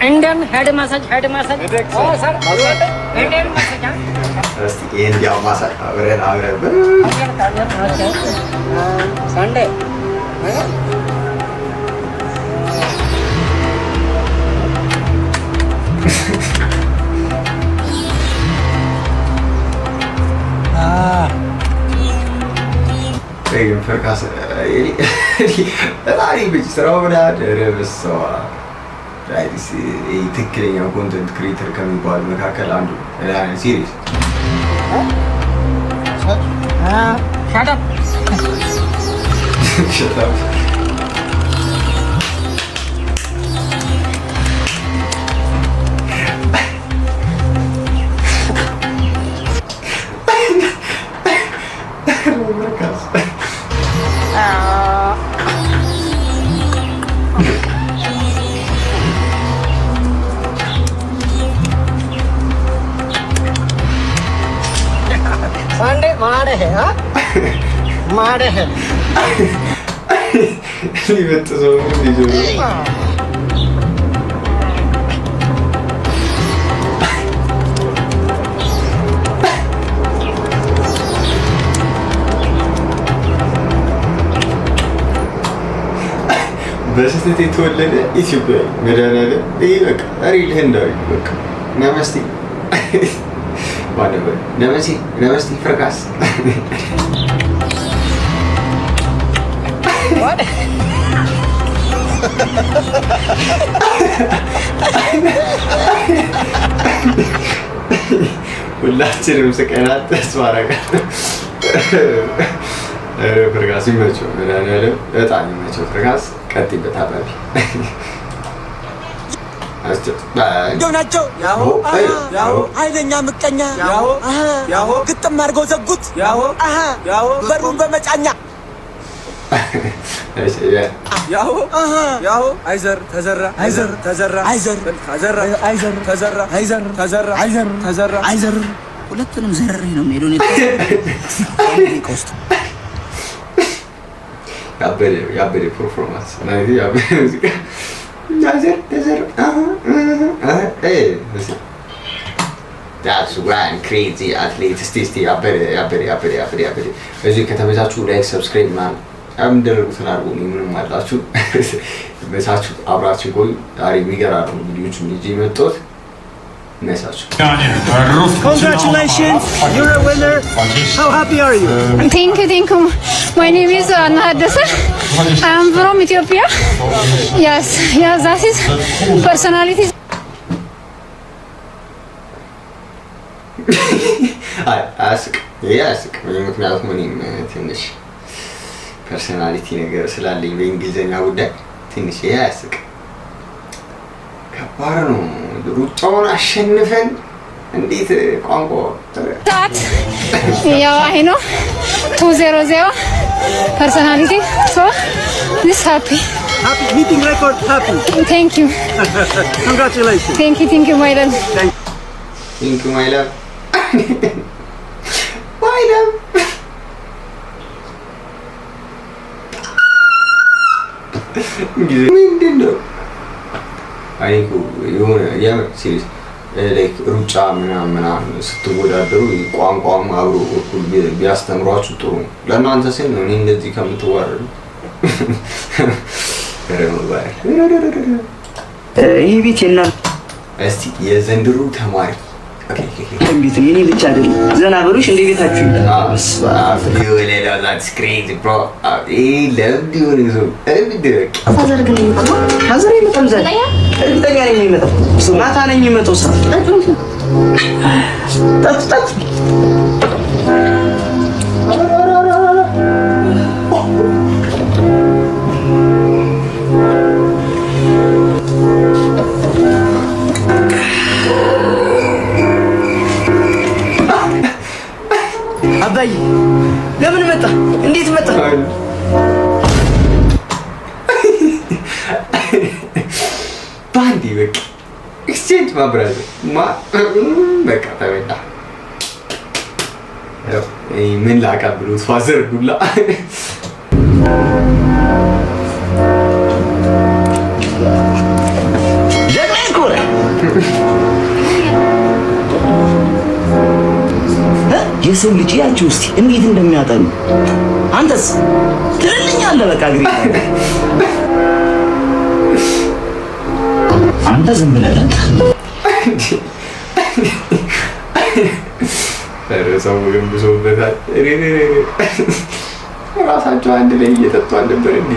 Indian head massage, head massage. Oh sir, Indian massage, huh? እስቲ የኢንዲያ ማሳጅ አብረን አብረን Okay. Sunday. ግን ፍርካስ በጣም ይመች ስራው ምናምን። ኧረ በስመ አብ። ትክክለኛ content creator ከሚባሉ መካከል አንዱ፣ serious። Shut up. Shut up. ፍርካስ። Sunday मारे है, हाँ? मारे है. ሊበጥሰው ነው ሊጆሮ። በስህተት የተወለደ ኢትዮጵያዊ፣ መድኃኒዓለም ይህ በቃ real ህንዳዊ። በቃ नमस्ते ማን ነበር? नमस्ते नमस्ते ፍርካስ። What? ሁላችንም ስቀናል። ተስፋ አደርጋለሁ። ኧረ ፍርካስ ይመቸው፣ መድኃኒዓለም በጣም ይመቸው። ፍርካስ ቀጥይበት አባቢ። ናቸው ኃይለኛ ምቀኛ ግጥም አድርገው ዘጉት በሩን በመጫኛ። ያሆ አይዘር ተዘራ አይዘር ተዘራ አይዘር ተዘራ አይዘር ተዘራ አይዘር ተዘራ አይዘር ተዘራ አይዘር። ሁለቱንም ዘርሬ ነው የሚሄደው። እኔ ውስጥ ያበደ ያበደ performance፣ ያበደ ሙዚቃ። አይዘር ተዘራ። That's one crazy athlete። እስቲ እስቲ ያበደ ያበደ ያበደ ያበደ ያበደ። እዚህ ከተመቻችሁ like፣ subscribe ምናምን የምደረጉትን አድርጎ ምንም አላችሁ መሳችሁ አብራችሁ ቆዩ። ዛሬ የሚገራርሙ ቪዲዮዎችን ይዤ የመጣሁት መሳችሁ። Congratulations, you're a winner. How happy are you? Thank you, thank you. My name is Anna Haddasa. I am from Ethiopia. Yes, that is personality. አይ አያስቅም፣ ይሄ አያስቅም። ምክንያቱም እኔም ትንሽ personality ነገር ስላለኝ በእንግሊዝኛ ጉዳይ ትንሽ ይሄ አያስቅም። ከባድ ነው። ሩጫውን አሸንፈን እንዴት ቋንቋ That, yeah, I know. 200 personality. So, this happy. Happy meeting record, happy. Thank you. Congratulations. Thank you, thank you, my love. Thank you, my love, my love። ምንድን ነው? እኔ እኮ የሆነ የምር serious like ሩጫ ምናምን ምናምን ስትወዳደሩ ቋንቋም አብሮ እኩል ቢያስተምሯችሁ ጥሩ ነው። ለእናንተ ስል ነው። እኔ እንደዚህ ከምትዋረዱ። ኧረ ሞባይል። ይህ ቤት የእናንተ እስቲ የዘንድሮ ተማሪ ቤት ነው፣ የኔ ብቻ አይደለም። ዘና በሉሽ፣ እንደ ቤታችሁ። ለምድ የሆነ ሰው እብድ በቃ። Father ግን የሚመጣው፣ father አይመጣም ዛሬ። እርግጠኛ ነኝ የሚመጣው ማታ ነው የሚመጣው። ስራ ጠጡ ጠጡ። አባዬ ለምን መጣ? እንዴት መጣ? በአንዴ በቃ exchange ማብራት ማ በቃ ተበላ። ያው ምን ላቀብሉት father ዱላ። ጀግና እኮ ነህ። የሰው ልጅ ያቸው እስቲ እንዴት እንደሚያጠኑ። አንተስ ትልልኛለህ። በቃ እግሬ አንተ ዝም ብለህ ጠጣ። ኧረ ሰው ግን ብሶበታል። ራሳቸው አንድ ላይ እየጠጡ አልነበር እንዴ?